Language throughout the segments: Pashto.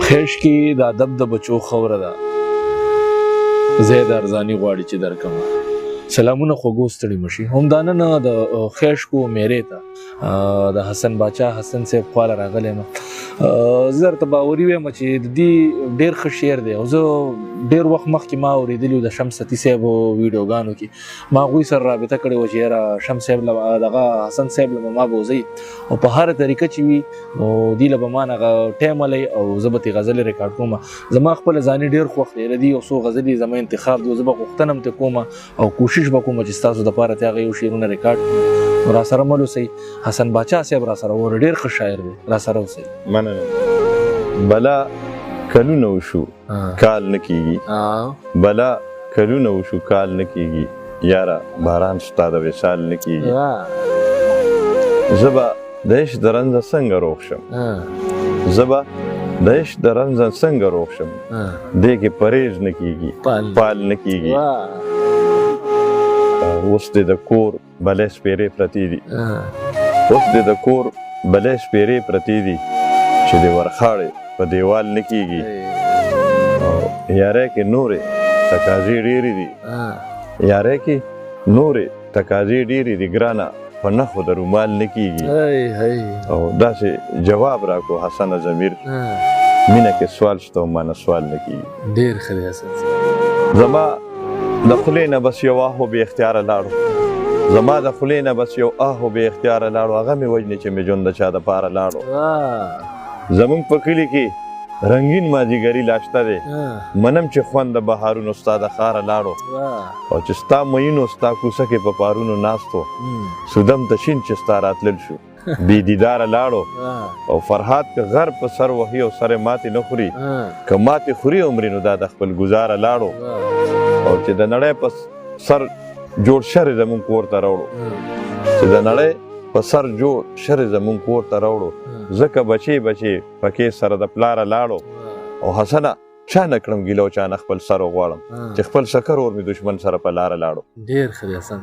خیش کې د ادب د بچو خوره ده، زید ارزانی غواړي چې درکم. سلامونه خوږو، ستړي مشي. هم دا نن د خیشکو میرې ته د حسن باچا حسن صاحب خواله راغلی یم. زه درته باوري وایم چې د دې ډېر ښه شعر دی، او زه ډېر وخت مخکې ما اورېدلي د شمس ستي صاحب ویډیوګانو کې. ما هغوی سره رابطه کړې وه چې یاره شمس صاحب له دغه حسن صاحب له ما بوځئ، او په هره طریقه چې وي نو دې له به ما نه هغه ټایم ولئ او زه به ترې غزلې ریکارډ کوم. زما خپله ځاني ډېر خوښ دی، د دې یو څو غزلې زما انتخاب دی، زه به غوښتنه هم ترې کوم او کوشش به کوم چې ستاسو دپاره ترې هغه یو شعرونه ریکارډ کړم. نو را سره مل اوسئ. حسن باچا صاحب را سره وره، ډېر ښه شاعر دی، را سره اوسئ. مننه. بلا کلونه وشو کال نه کیږي، بلا کلونه وشو کال نه کیږي، یاره باران ستا د وصال نه کیږي. زه به د عشق د رنځه څنګه روغ شم، زه به د عشق د رنځه څنګه روغ شم، دې کې پرهیز نه کیږي، پال نه کیږي. اوس دې د کور بلې سپېرې پرتې دي، اوس دې د کور بلې سپېرې پرتې دي، چې د ورخاړې په دیوال نه کیږي. یارې کې نورې تقاضې ډېرې دي، یارې کې نورې تقاضې ډېرې دي، ګرانه په نښو د رومال نه کیږي. او داسې جواب راکو حسنه ضمیر، مینه کې سوال شته او مانه سوال نه کیږي. ډېر ښه دی حسن. زما د خولې نه بس یو آهو بې اختیاره لاړو، زما د خولې نه بس یو آهو بې اختیاره لاړو، هغه مې وژني چې مې ژوند د چا دپاره لاړو. زمونږ په کلي کې رنګین مازیګری لا شته دی، منم چې خوند د بهارونو ستا د ښاره لاړو، او چې ستا میینو ستا کوڅه کې په پارونو ناستو، سودم ته شین چې ستا راتلل شو بې دیداره لاړو. او فرهاد که غر په سر وهي او سر ماتې نه خوري، که ماتې خوري عمرې نو دا د خپل ګزاره لاړو. او چې د نړۍ په سر جوړ شر زمونږ کور ته راوړو، چې د نړۍ په سر جوړ شر زمونږ کور ته راوړو، ځکه بچې بچې پکې سره د پلاره لاړو. او حسنه چا نه کړم ګیله او چا نه خپل سر وغواړم، چې خپل شکر اور مې دښمن سره په لاره لاړو. ډېر ښه دی حسن.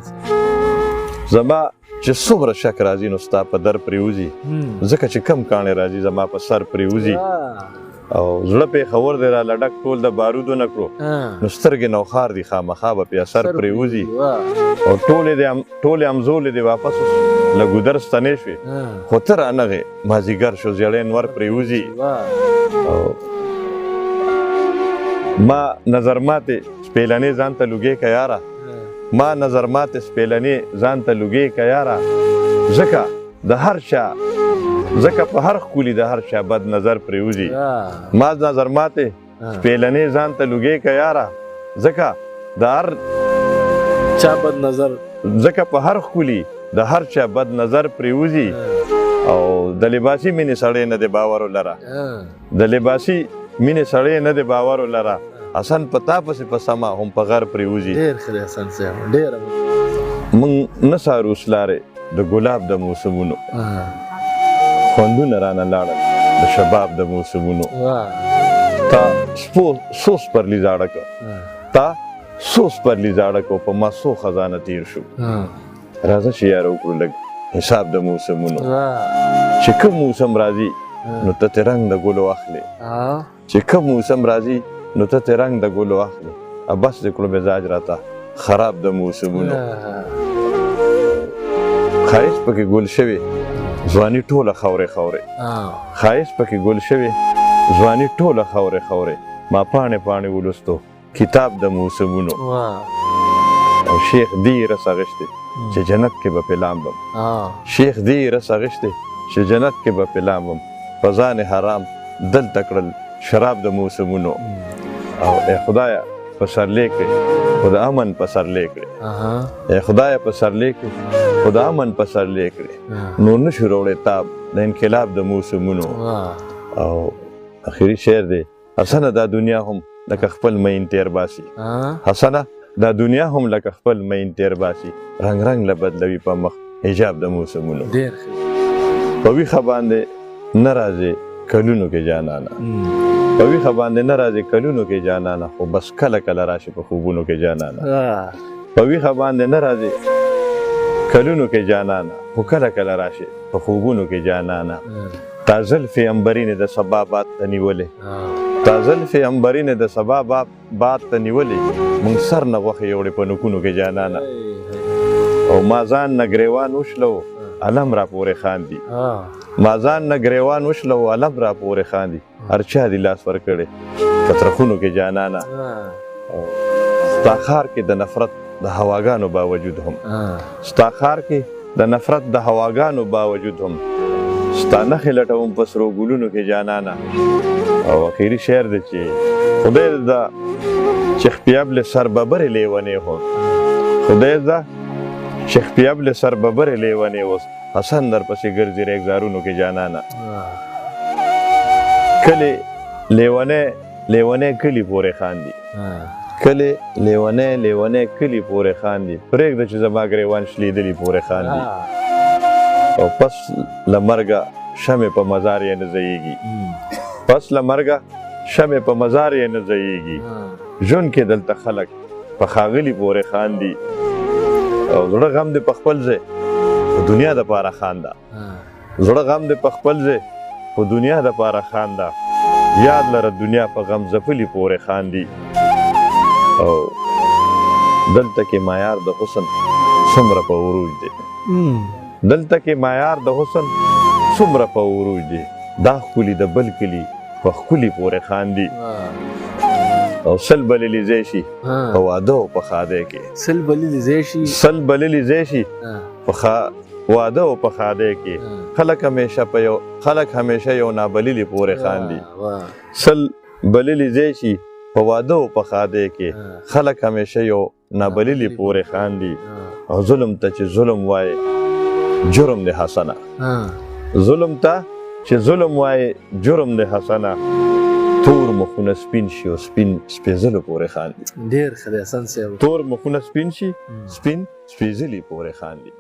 زما چې څومره شک راځي نو ستا په در پرېوځي، ځکه چې کم کاڼی راځي زما په سر پرېوځي. او زړه پېښور دی راله ډک ټول د بارودو نه کړو، نو سترګې نوښار دي خامخا به پې اثر پرېوځي. او ټولې همزولې دې واپس له ګودر ستنې شوې، خو ته رانغې مازیګر شو زیړی نور پرېوځي. او ما نظر ماتې سپېلنې ځان ته لوګې که یاره، ما نظر ماتې سپېلنې ځان ته لوګې که یاره، ځکه د هر چا، ځکه په هر ښکلي د هر چا بد نظر پرېوځي. ما نظر ماتې سپېلنې ځان ته لوګې که یاره، ځکه د هر چا بد نظر، ځکه په هر ښکلي د هر چا بد نظر پرېوځي. او د لباسي مینې سړی نه دی باور ولره، د لباسي مینې سړی نه دی باور ولره، حسن په تا پسې په سما هم په غر پرېوځي. ډېر ښه دی حسن صاحب، ډېر. موږ نه څارو اوس لارې د ګلاب د موسمونو، خوندونه رانه لاړل د شباب د موسمونو. تا څو سپرلي زاړه کړ، تا څو سپرلي زاړه کړ، په ما څو خزانه تېر شو. راځه چې یاره وکړو لږ حساب د موسمونو، چې کوم موسم راځي نو ته ترې رنګ د ګلو اخلې، چې کوم موسم راځي نو ته ترې رنګ د ګلو اخلې، بس دې کړو مزاج راته خراب د موسمونو. ښایست پکې ګل شوی ځواني ټوله خاورې خاورې، ښایست پکې ګل شوی ځواني ټوله خاورې خاورې، ما پاڼې پاڼې ولوستو کتاب د موسمونو. او شیخ دی رس اغشتې چې جنت کې به پې لامبم، شیخ دی رس اغشتې چې جنت کې به پې لامبم، په ځان حرام دلته کړل شراب د موسمونو. او ای خدایه پسرلی کړې خو د امن پسرلی کړې، ای خدایه پسرلی کړې خو د امن پسرلی کړې، نور نشو راوړی تاب د انقلاب د موسمونو. او اخري شعر دی، حسنه دا دنیا هم لکه خپل مین تیر باسي، حسنه دا دنیا هم لکه خپل مین تیر باسي، رنګ رنګ له بدلوي په مخ حجاب د موسمونو. ډېر په ویښه باندې نه راځې کلونو کې جانانه، په ویښه باندې نه راځې کلونو کې جانانه، خو بس کله کله راشي په خوبونو کې جانانه. په ویښه باندې نه راځې کلونو کې جانانه، خو کله کله راشي په خوبونو کې جانانه. تا زلفې عنبرینې د سبا باد ته نیولې، تا زلفې عنبرینې د سبا باد ته نیولې، مونږ سر نه غوښې یوړې په نوکونو کې جانانه. او ما ځان نه ګریوان وشلو علم را پورې خاندي، ما ځان نه ګریوان وشلو علم را پورې خاندي، هر چا دي لاس ورکړی په ترخونو کې جانانه. ستا ښار کې د نفرت د هواګانو باوجود هم، ستا ښار کې د نفرت د هواګانو باوجود هم، ستا نښې لټوم په سرو ګلونو کې جانانه. او اخیري شعر دی چې خدای دا چې خپیاب له سر ببرې لیونی هو، خدای دا چې خپیاب له سر ببرې لیونی اوس حسن در پسې ګرځي ریګزارونو کې جانانه. کلی لیونی لیونی کلی پورې خاندي، کلی لیونی لیونی کلی پورې خاندي، پرېږده چې زما ګریوان شلېدلي پورې خاندي. او پس له مرګه شمې په مزار یې نه ځایېږي، پس له مرګه شمې په مزار یې نه ځایېږي، ژوند کې دلته خلک په ښاغلي پورې خاندي. او زړه غم دې په خپل ځای په دنیا دپاره خانده، زړه غم دې په خپل ځای په دنیا دپاره خانده، یاد لره دنیا په غم ځپلي پورې خاندي. او دلته کې معیار د حسن څومره په عروج دی، دلته کې معیار د حسن څومره په عروج دی، دا ښکلي د بل کلي په ښکلي پورې خاندي. او سل بللي ځای شي په واده او په ښادۍ کې، سل بللي ځای شي، سل بللي ځای شي په واده او په ښادۍ کې، خلک همیشه په یو خلک همیشه یو نابللي پورې خاندي. سل بللي ځای شي په واده او په ښادۍ کې، خلک همیشه یو نابللي پورې خاندي. او ظلم ته چې ظلم وایې جرم دی حسنه، ظلم ته چې ظلم وایې جرم دی حسنه، تور مخونه سپین شي او سپین سپېځلو پورې خاندي. ډېر ښه دی حسن صاحب، تور مخونه سپین شي سپین سپېځلي پورې خاندي.